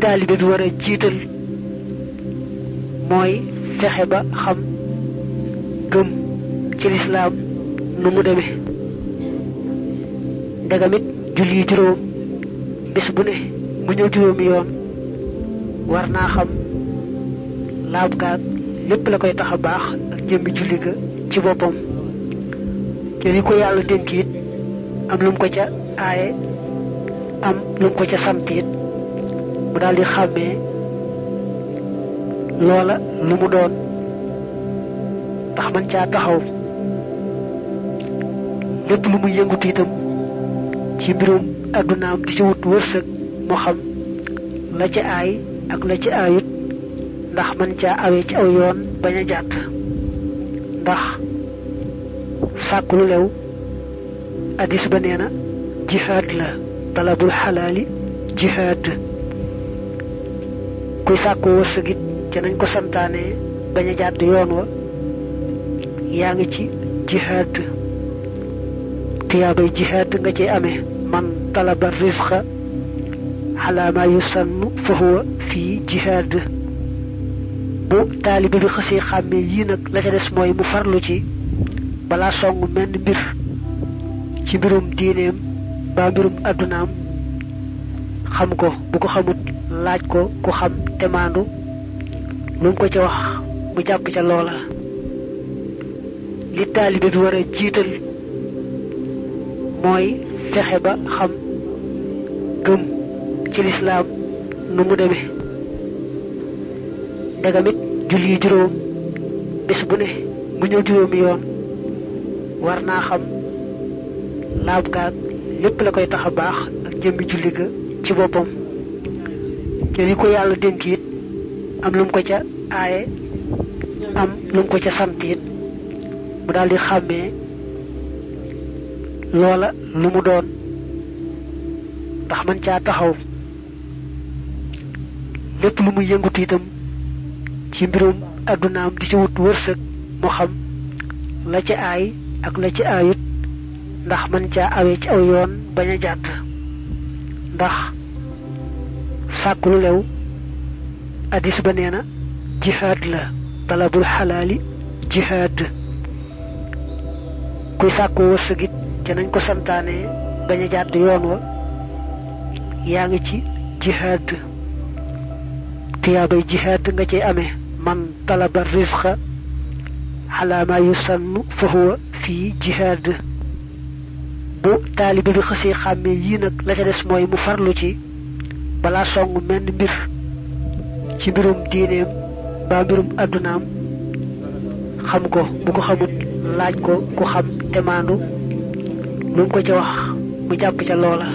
taalibe bi war a jiital mooy fexe ba xam gëm ci lislaam nu mu demee ndagamit julli juróom bés bu ne mu ñëw juróomi yoon war naa xam laab gaag lépp la koy tax a baax ak jëmmi julli ga ci boppam te li ko yàlla dénk it am lu mu ko ca aaye am lu mu ko ca sant it mu daal di xàmmee loola lu mu doon ndax man caa taxaw lépp lu muy yëngutu itam ci mbirum addunaam di ci wut wërsëg moo xam la ca aay ak la ca aayut ndax man caa awee ci aw yoon bañ a jàdd ndax sàkku lu lew addis ba nee na jihaad la talabul xalaali jihaad kuy sàkku wërsëg it ca nañ ko santaane bañ a jàdd yoon wa yaa ngi ci jihaad tiyaabay jihaad nga cee amee man talaba rizqa ala ma yusannu fa huwa fii jihaad bu taalibe bi xësee xàmmee yii nag la ca des mooy mu farlu ci balaa song menn mbir ci mbirum diineem ba mbirum addunaam xam ko bu ko xamut laaj ko ku xam te maandu lu mu ko ca wax mu jàpp ca loola li taalibe bi war a jiital mooy fexe ba xam gëm ci lislaam nu mu demee ndagamit julli juróom bés bu ne mu ñëw juróomi yoon war naa xam laab gaag lépp la koy tax a baax ak jëmmi julli ga ci boppam te li ko yàlla dénk it am lu mu ko ca aaye am lu mu ko ca sant it mu daal di xàmmee loola lu mu doon ndax man caa taxaw lépp lu muy yëngutu itam ci mbirum addunaam di ci wut wërsëg moo xam la ca aay ak la ca aayut ndax man caa awee ci aw yoon bañ a jàdd ndax sàkku lu lew addis ba nee na jihaad la talabul xalaali jihaad kuy sàkku wërsëg it ca nañ ko santaane bañ a jàdd yoon wa yaa ngi ci jihaad tiyaabay jihaad nga cee amee man talaba rizqa ala ma yusannu fa huwa fii jihaad bu taalibe bi xësee xàmmee yii nag la ca des mooy mu farlu ci balaa song menn mbir ci mbirum diineem ba mbirum addunaam xam ko bu ko xamut laaj ko ku xam te maandu lu mu ko ca wax mu jàpp ca loola